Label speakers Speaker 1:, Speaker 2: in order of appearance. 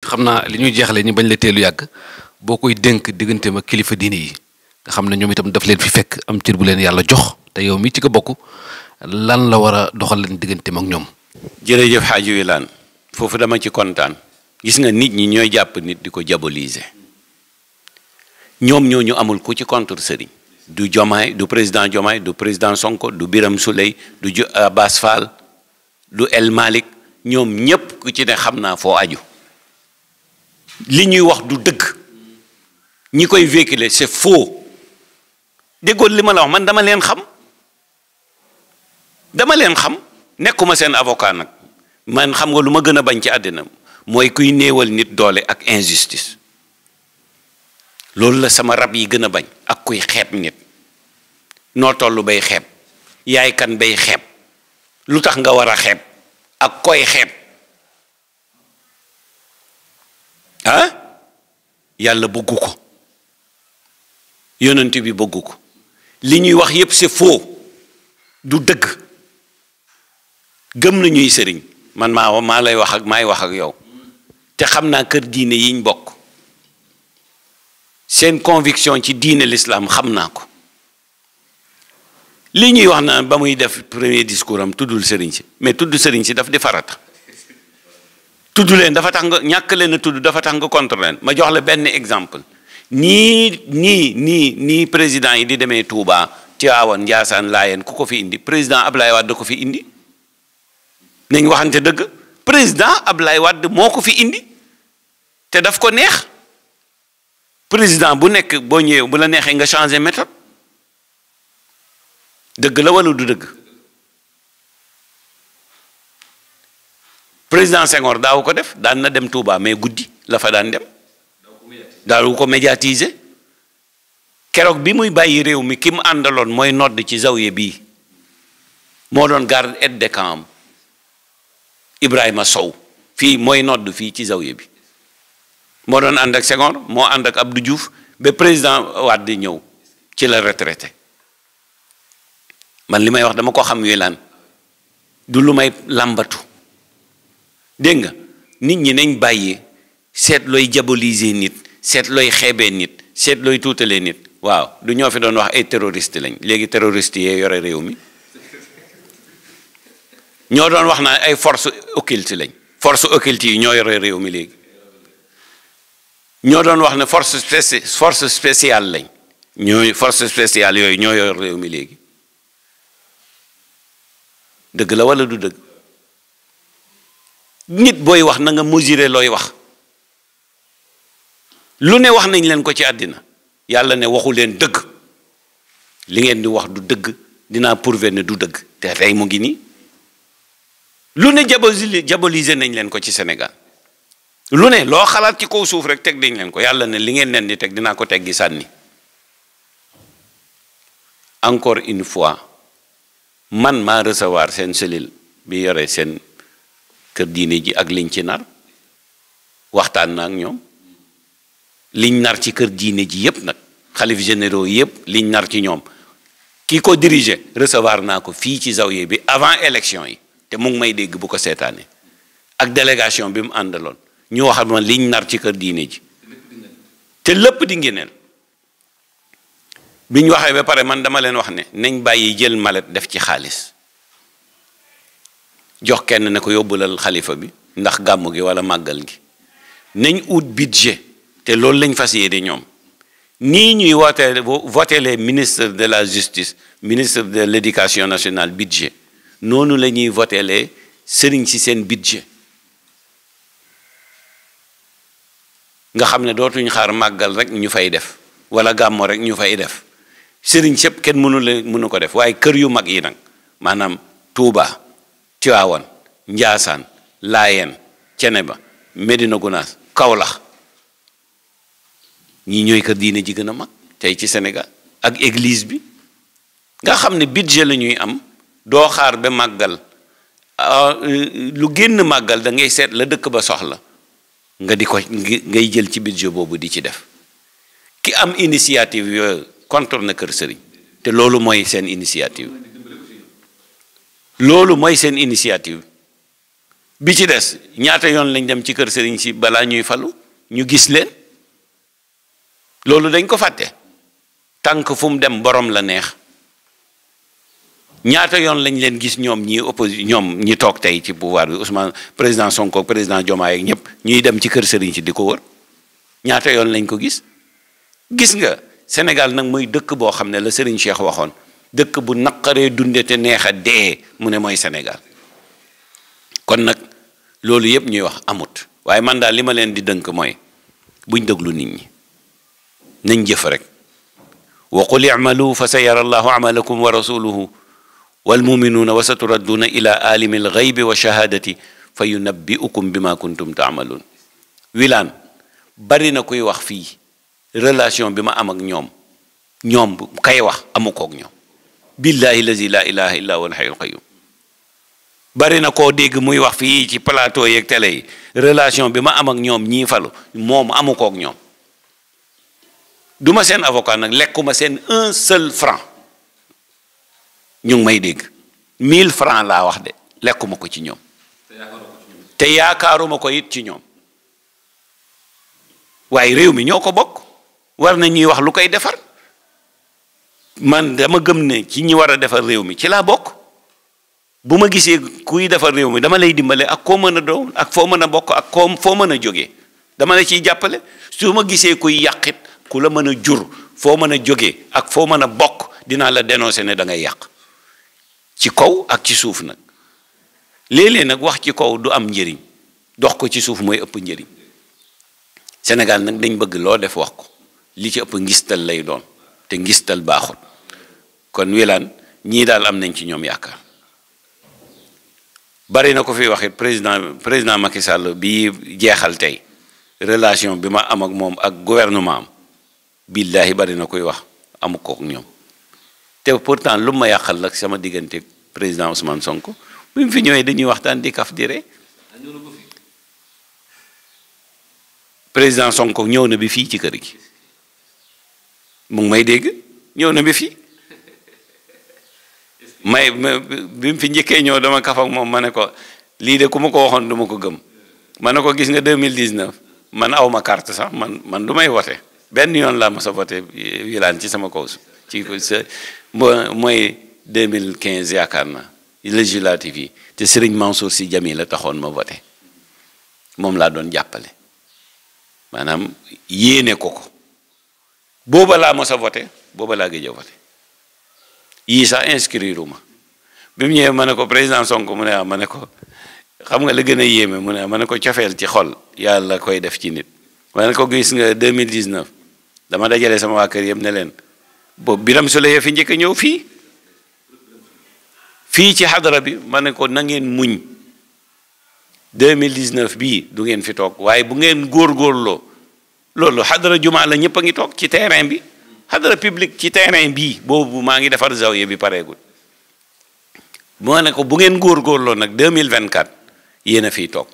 Speaker 1: xam naa li ñuy jeexale ñu bañ la teelu yàgg boo koy dénk diggante ma kilifa diine yi nga xam ne ñoom itam daf leen fi fekk am cër bu leen yàlla jox te yow mi ci ko bokk lan la war a doxal leen diggante ak ñoom.
Speaker 2: jërëjëf Hadji Wilane foofu dama ci kontaan gis nga nit ñi ñooy jàpp nit di ko diaboliser ñoom ñoo ñu amul ku ci contre sëriñ du Diomaye du président Diomaye du président Sonko du Birame Souleye du Abass Fall du El Malick ñoom ñépp ku ci ne xam naa foo aju li ñuy wax du dëgg ñi koy véhiculer c'est faux déggoon li ma la wax man dama leen xam nekkuma seen avocat nag man xam nga lu ma gën a bañ ci àddina mooy kuy néewal nit doole ak injustice loolu la sama rab yi gën a bañ ak kuy xeeb nit noo toll bay xeeb yaay kan bay xeeb lu tax nga war a xeeb ak koy xeeb ah yàlla bëggu ko yonent bi bëggu ko li ñuy wax yépp c'est faux du dëgg gëm na ñuy sëriñ man maa lay wax ak maay wax ak yow te xam naa kër diine yiñ bokk seen conviction ci diine l'islam xam naa ko li ñuy wax na ba muy def premier discours am tuddul sëriñ si mais tudd sëriñ si daf di farata tudd leen dafa tax nga ñàkk leen a tudd dafa tax nga contre leen ma jox la benn exemple nii président yi di demee Touba Tivaouane Ndiassane Layène ku ko fi indi président Ablaye Wade ko fi indi nañ waxante dëgg président Ablaye Wade moo ko fi indi te daf ko neex président bu nekk boo ñëwee bu la neexee nga changer méthode dëgg la wala du dëgg président Senghor daaw ko def daan na dem Touba mais guddi la fa daan dem daawu ko médiatiser keroog bi muy bàyyi réew mi ki mu àndaloon mooy nodd ci zawiya bii moo doon garde aide de camp Ibrahima Sow fii mooy nodd fii ci zawiya bi moo doon ànd ak Senghor moo ànd ak Abdou Diouf ba président Wade ñëw ci la retraité man li may wax dama ko xam Wilane du lu may làmbatu dégg nga nit ñi nañ bàyyi seet looy diaboliser nit seet looy xeebee nit seet looy tuutalee nit waaw du ñoo fi doon wax ay terroriste lañ léegi terroriste yee yore réew mi ñoo doon wax naa ay force occulte lañ force occulte yi ñoo yore réew mi léegi ñoo doon wax ne force spéciale lañ ñooy force spéciale yooyu ñoo yore réew mi léegi dëgg la wala du dëgg nit booy wax na nga mesurer looy wax lu ne wax nañ leen ko ci àddina yàlla ne waxu leen dëgg li ngeen di wax du dëgg dinaa prouver ne du dëgg te tey mu ngi nii lu ne diaboliser nañ leen ko ci Sénégal lu ne loo xalaat ci kaw suuf rek teg dañ leen ko yàlla ne li ngeen leen di teg dinaa ko teggi sànni encore une fois man maa recevoir seen cellule bi yore seen kër diine ji ak liñ ci nar waxtaan na ak ñoom liñ nar ci kër diine ji yépp nag xalif généraux yépp liñ nar ci ñoom ki ko diriger recevoir naa ko fii ci zawiya bi avant élection yi te mu ngi may dégg bu ko seetaane ak délégation bi mu àndaloon ñu waxal ma liñ nar ci kër diine ji te lépp di ngeneel bi ñu waxee ba pare man dama leen wax ne nañ bàyyi jël malet def ci xaalis jox kenn ne ko yóbbulal xalifa bi ndax gàmmu gi wala màggal gi nañ ut budget te loolu lañ fas yéene ñoom nii ñuy voter les ministres de la justice ministre de l'éducation nationale budget noonu la ñuy voter les sëriñ si seen budget nga xam ne dootuñ xaar màggal rek ñu fay def wala gàmmo rek ñu fay def sëriñ sëpp kenn mënu ko def waaye kër yu mag yi nag maanaam Touba Tivaouane Ndiassane Layène Thiénaba Médina Gounass Kaolack ñii ñooy kër diine ji gën a mag tey ci Sénégal ak église bi nga xam ne budget la ñuy am doo xaar ba màggal lu génn màggal da ngay seet la dëkk ba soxla nga di ko ngay jël ci budget boobu di ci def ki am initiative yooyu contre na kër sëriñ te loolu mooy seen initiative loolu mooy seen initiative bi ci des ñaata yoon lañ dem ci kër sëriñ si balaa ñuy falu ñu gis leen loolu dañ ko fàtte tànk fu mu dem borom la neex ñaata yoon lañ leen gis ñoom ñoom ñi toog tey ci pouvoir bi Ousmane président Sonko président Diomaye ak ñëpp ñuy dem ci kër sëriñ si di ko wër ñaata yoon lañ ko gis nga Sénégal nag mooy dëkk boo xam ne la sëriñ Cheikh waxoon dëkk bu naqaree dunde te neex a dee mu ne mooy Sénégal kon nag loolu yëpp ñuy wax amut waaye man daal li ma leen di dënk mooy buñ déglu nit ñi nañ jëf rek wa qul i'malu fa sa yara allahu amalakum wa rasuluhu walmuminuuna wa saturadduuna ila alimi alxaybi wa shahadati fa yunabbi'ukum bima kuntum taamaluun wilaan bari na kuy wax fii relation bi ma am ak ñoom kay wax amu koog ñoom billahi lazi la ilaha illa huwa alhayyul qayyum bari na koo dégg muy wax fii ci plateau yeeg télé yi relation bi ma am ak ñoom ñii falu moom amu koog ñoom duma seen avocat nag lekkuma seen un seul franc ñu ngi may dégg 1000 francs laa wax de lekkuma ko ci ñoom te yaakaaruma ko it ci ñoom waaye réew mi ñoo ko bokk war na ñuy wax lu koy defar man dama gëm ne ci ñi war a defar réew mi ci laa bokk bu ma gisee kuy defar réew mi dama lay dimbale ak koo mën a doon ak foo mën a bokk ak koo foo mën a jógee dama la ciy jàppale su ma gisee kuy yàqit ku la mën a jur foo mën a jógee ak foo mën a bokk dinaa la dénoncer ne da ngay yàq ci kaw ak ci suuf nag léeg-léeg nag wax ci kaw du am njëriñ dox ko ci suuf mooy ëpp njëriñ Sénégal nag dañ bëgg loo def wax ko li ci ëpp ngistal lay doon te ngistal baaxul kon wilaan ñii daal am nañ ci ñoom yaakaar bari na ko fi waxit président Macky Sall bi jeexal tey relation bi ma am ak moom ak gouvernement am billahi bari na koy wax amu ko ak ñoom te pourtant lu ma yàqal nag sama diggante président Ousmane Sonko bi mu fi ñëwee dañuy waxtaan di kaf di ree président Sonko ñëw na bi fii ci kër gi mu ngi may dégg ñëw na bi fii bi mu fi njëkkee ñëw dama kaf ak moom ma ne ko lii de ku ma ko waxoon du ma ko gëm ma ne ko gis nga 2019 man aw ma carte sax man du may vote benn yoon laa ma sa vote wilaan ci sama kaw ci mooy 2015 yaakaar na législative yi te Serigne Mansour Sy Djamil la taxoon ma vote moom laa doon jàppale maanaam yéene ko booba laa ma sa vote booba laa gëj a vote yii sax inscrire ma bi mu ñëwee ma ne ko président Sonko mu ne ma ne ko xam nga la gën a yéeme mu ne ma ne ko cofeel ci xol yàlla koy def ci nit ma ne ko gis nga 2019 dama dajale sama waa kër yëpp ne leen boobu Biram Souleye fi njëkk a ñëw fii ci xadara bi ma ne ko na ngeen muñ 2019 bii du ngeen fi toog waaye bu ngeen góorgóorloo loolu xadara jumaa la ñëpp a ngi toog ci terrain bi xadara public ci terrain bii boobu maa ngi defar zawiya bi pareegul moo ne ko bu ngeen góorgóorloo nag 2024 yéen a fiy toog